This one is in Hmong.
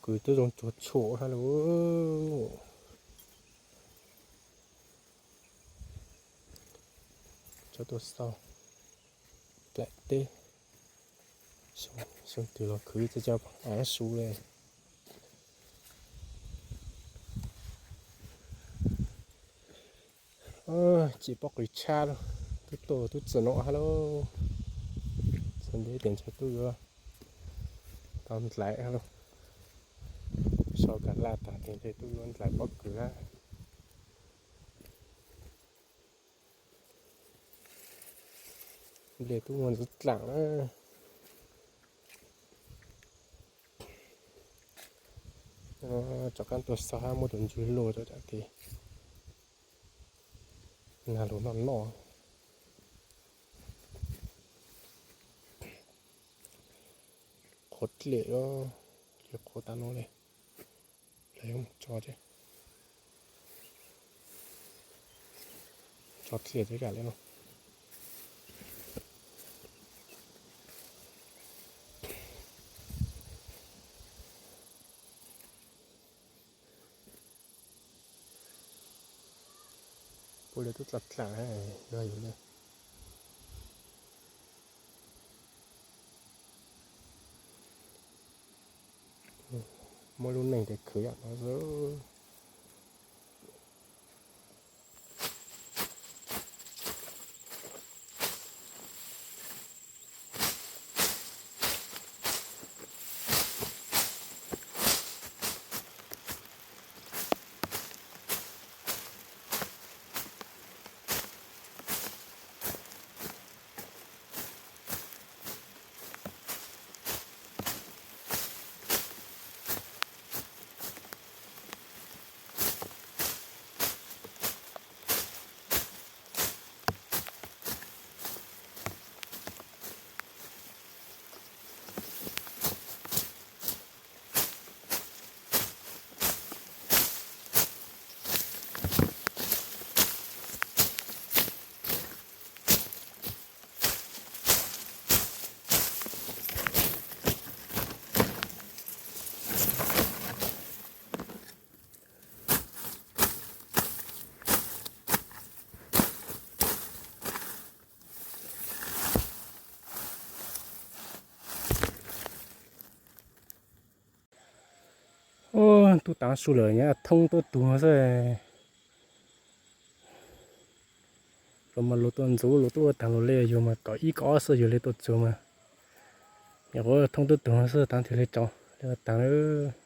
kws twb zoo tsuag tshuam hab lauj. Tso tuaj xauj dlaim teb, xyoo twg los khwv txog cov av su le. Tsis paub qw tshab lauj, tub tuaj tub txawm no hab lauj. Txog ntev tias ntshe tub yuav tau ndlaiv hab lauj. So kas laj tag tias ntshe tub yuav ndlaiv pob kws hab. Nplej tub muaj ntxuv dlaam na. Rov qab tuaj xauj hab muab tus ntswg luaj rau tam kev nag lug noj noj. Qhuav dlej, qhuav tas no le, lawv yuav mus tso thiab. Tso dlej thiab kam le no. Puav leej tub dlaam dlaam, yog yus le. Muaj lub neej ces khwv yam no xwb. Tub taav su lawm, nyob thoob tuab tug xwb. Luag mas luag tuaj ntxuv, luag tuaj ua taag luag le, yug mas kaum ib kaum ob xwb yug le tuaj txug mas. Nyuam qhuav thoob tuab tug xwb, taav nrhiav le tso le ua taag lawm.